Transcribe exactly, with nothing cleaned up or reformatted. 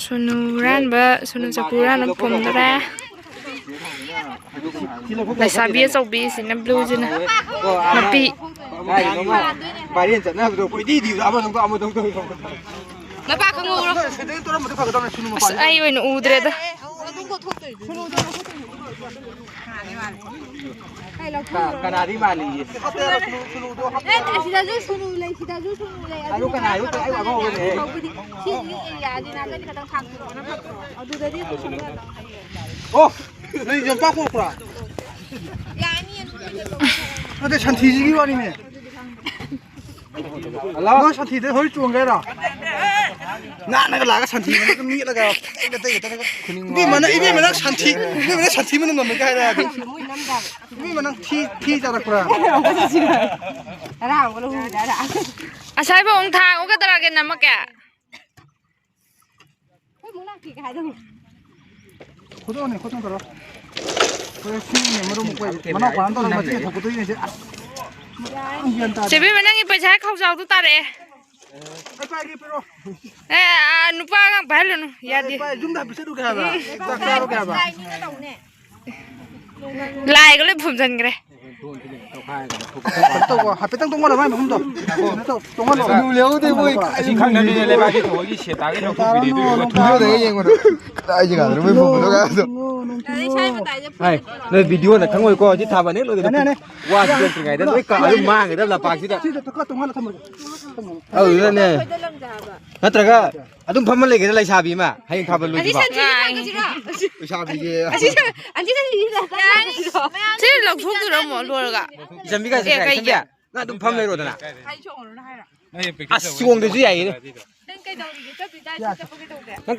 ꯁꯨꯅꯨ ꯍꯨꯔꯥꯟꯕ, ꯁꯨꯅꯨ ꯆꯐꯨ ꯍꯨꯔꯥꯟꯕ ꯐꯨꯝꯗꯣꯔꯦ꯫ ꯂꯩꯁꯥꯕꯤ ꯑꯆꯧꯕꯤꯁꯤꯅ, ꯕ꯭ꯂꯨꯁꯤꯅ ꯃꯄꯤ꯫ ꯚꯥꯏꯔꯦꯟ ꯆꯠꯅꯕꯗꯣ ꯀꯣꯏꯗꯤ ꯗꯤꯕꯗ ꯑꯃꯗꯧ ꯇꯧ, ꯑꯃꯗꯧ ꯇꯧ꯫ ꯅꯄꯥ ꯈꯪꯍꯧꯔꯣ꯫ ꯁꯦꯟꯗꯜ ꯇꯧꯔꯝꯕꯗꯤ ꯐꯒꯗꯕꯅꯦ, ꯁꯨꯅꯨ ꯑꯁ, ꯃꯄꯥꯁꯦ꯫ ꯑꯩ ꯑꯣꯏꯅ ꯎꯗ꯭ꯔꯦꯗ꯫ ꯀꯅꯥꯗꯤ ꯃꯥꯜꯂꯤꯌꯦ? ꯅꯠꯇꯦ, ꯁꯤꯗꯁꯨ ꯁꯨꯅꯨ ꯂꯩ, ꯁꯤꯗꯁꯨ ꯁꯨꯅꯨ ꯂꯩ, ꯑꯗꯨ ꯑꯗꯨ ꯀꯅꯥ? ꯑꯩ ꯑꯉꯧꯕꯅꯦ꯫ ꯁꯤꯒꯤ ꯑꯦꯔꯤꯌꯥꯁꯤ ꯅꯥꯀꯟ ꯈꯛꯇꯪ ꯐꯥꯛꯇꯣꯛꯑꯣ, ꯅꯪ ꯐꯥꯛꯇꯣꯛꯑꯣ꯫ ꯑꯗꯨꯗꯗꯤ ꯑꯗꯨꯝ ꯁꯨꯅꯨ ꯌꯥꯝ ꯂꯩ꯫ ꯑꯣ! ꯅꯣꯏ ꯌꯣꯝꯄꯥꯛ ꯀꯣꯛꯄ꯭ꯔꯥ? ꯌꯥꯅꯤ, ꯑꯗꯨꯗꯤ ꯅꯠꯇꯦ, ꯁꯟꯊꯤꯁꯤꯒꯤ ꯋꯥꯔꯤꯅꯦ꯫ ꯍꯜꯂꯣ? ꯅꯣꯏ ꯁꯟꯊꯤꯗ ꯍꯣꯏ ꯆꯣꯡꯒꯦ ꯍꯥꯏꯔꯣ? ꯅꯥꯟꯅꯒ ꯂꯥꯛꯑꯒ ꯁꯟꯊꯤ ꯃꯅꯝꯒ ꯃꯦꯠꯂꯒ ꯇꯩꯒ ꯇꯩꯒ ꯇꯩꯒ꯫ ꯏꯕꯦꯝꯃꯅ, ꯏꯕꯦꯝꯃꯅ ꯁꯟꯊꯤ, ꯏꯕꯦꯝꯃꯅ ꯁꯟꯊꯤ ꯃꯅꯝ ꯅꯝꯃꯦꯒ ꯍꯥꯏꯔꯛꯑꯗꯤ꯫ ꯏꯕꯦꯝꯃ, ꯅꯪ ꯊꯤ, ꯊꯤ ꯆꯥꯔꯛꯄ꯭ꯔꯥ? ꯇꯔꯥ ꯑꯃꯒ ꯂꯧꯍꯧꯕꯗ ꯑꯁꯥꯏꯕ ꯑꯃꯨꯛ ꯊꯥꯡꯉꯨ, ꯀꯩꯗꯧꯔꯒꯦ? ꯅꯝꯃꯛꯀꯦ꯫ ꯈꯣꯏꯗꯧꯅꯦ, ꯈꯣꯏꯗꯧ ꯇꯧꯔꯣ꯫ ꯍꯣꯏ, ꯁꯤꯅꯦ ꯃꯔꯨꯝ ꯃꯀꯣꯏ꯫ ꯃꯅꯥꯎꯄꯥꯅ ꯇꯧꯔꯒ ꯃꯆꯤꯟ ꯊꯣꯛꯄꯗꯣ ꯌꯦꯡꯁꯦ꯫ ꯑꯁ, ꯌꯥꯝ ꯒ꯭ꯌꯥꯟ ꯇꯥꯗꯦ꯫ ꯆꯦꯕꯦꯝꯃ, ꯅꯪꯒꯤ ꯄꯩꯁꯥ ꯈꯥꯎꯖꯥꯎꯗꯣ ꯇꯥꯔꯛꯑꯦ꯫ ꯑꯩ ꯄꯥꯏꯒꯦ, ꯄꯤꯔꯛꯑꯣ꯫ ꯑꯦ, ꯑꯥ, ꯅꯨꯄꯥ ꯑꯉꯥꯡ ꯄꯥꯏꯍꯜꯂꯨꯅꯨ, ꯌꯥꯗꯦ꯫ ꯑꯩ ꯄꯥꯏ-, ꯌꯨꯝꯗ ꯍꯥꯏꯐꯦꯠ ꯆꯠꯂꯨꯒꯦ ꯍꯥꯏꯕ꯫ ꯆꯥꯛ ꯆꯥꯔꯨꯒꯦ ꯍꯥꯏꯕ꯫ ꯂꯥꯏꯒ ꯂꯣꯏ ꯐꯨꯝꯖꯤꯟꯈ꯭ꯔꯦ꯫ ꯀꯩꯅꯣ ꯇꯧꯕ, ꯍꯥꯏꯐꯦꯠꯇꯪ ꯇꯣꯡꯉꯜꯂꯣ ꯃꯥꯏ ꯃꯐꯝꯗꯣ꯫ ꯀꯩꯅꯣ ꯇꯧ, ꯇꯣꯡꯉꯜꯂꯣ꯫ ꯂꯨ ꯂꯩꯍꯧꯗꯦ ꯃꯣꯏ꯫ ꯑꯁꯤ ꯈꯪꯗꯕꯅꯤꯅ ꯂꯩꯕꯥꯛꯀꯤ ꯊꯑꯣꯏꯒꯤ ꯁꯦꯠ ꯇꯥꯒꯦ ꯂꯧꯊꯣꯛꯄꯤꯔꯦ, ꯑꯗꯨꯒ ꯊꯨꯗꯦꯛꯑꯦ꯫ ꯌꯦꯡꯉꯣ꯫ ꯀꯗꯥꯏ ꯖꯒꯥꯗꯅꯣ ꯃꯣꯏ ꯐꯨꯝꯕꯗꯣ ꯀꯥꯏꯗꯣ? ꯍꯥꯏ, ꯅꯣꯏ ꯚꯤꯗꯤꯑꯣꯅ ꯈꯪꯉꯣꯏꯀꯣ, ꯁꯤ ꯊꯥꯕꯜ ꯍꯦꯛ ꯂꯣꯏꯕꯗ ꯌꯥꯅꯤ, ꯌꯥꯅꯤ꯫ ꯋꯥ ꯁꯤ ꯆꯠꯇ꯭ꯔꯤꯉꯩꯗ ꯂꯣꯏ ꯀꯥ-, ꯑꯗꯨꯝ ꯃꯥꯡꯈ꯭ꯔꯦ ꯂꯝꯄꯥꯛꯁꯤꯗ꯫ ꯁꯤꯗ ꯇꯣꯡꯉꯜꯂꯣ ꯊꯝꯃꯒꯦ꯫ ꯑꯗꯨꯗꯨꯅꯅꯦ꯫ ꯅꯠꯇ꯭ꯔꯒ ꯑꯗꯨꯝ ꯐꯝꯃ ꯂꯩꯒꯦꯔꯥ ꯂꯩꯁꯥꯕꯤ ꯑꯃ? ꯍꯌꯦꯡ ꯊꯥꯕꯜ ꯂꯣꯏꯗ꯭ꯔꯤꯕ꯫ ꯂꯩꯁꯥꯕꯤꯒꯦ꯫ ꯁꯤ ꯂꯧꯊꯣꯛꯇꯣꯏꯔꯣ ꯑꯃꯨꯛ ꯂꯣꯏꯔꯒ? ꯏꯆꯟꯕꯤ ꯀꯥꯏ ꯑꯦ, ꯆꯠꯈ꯭ꯔꯦ? ꯀꯩꯒꯤ? ꯏꯆꯟꯕꯤ, ꯅꯪ ꯑꯗꯨꯝ ꯐꯝ ꯂꯩꯔꯣꯗꯅ꯫ ꯑꯁ, ꯆꯣꯡꯗ꯭ꯔꯁꯨ ꯌꯥꯏꯌꯦ꯫ ꯅꯪ ꯀꯩꯗꯧꯔꯤꯒꯦ? ꯆꯠꯄꯤ ꯗꯥꯏ ꯆꯠꯄ ꯀꯩꯗꯧꯒꯦ? ꯅꯪ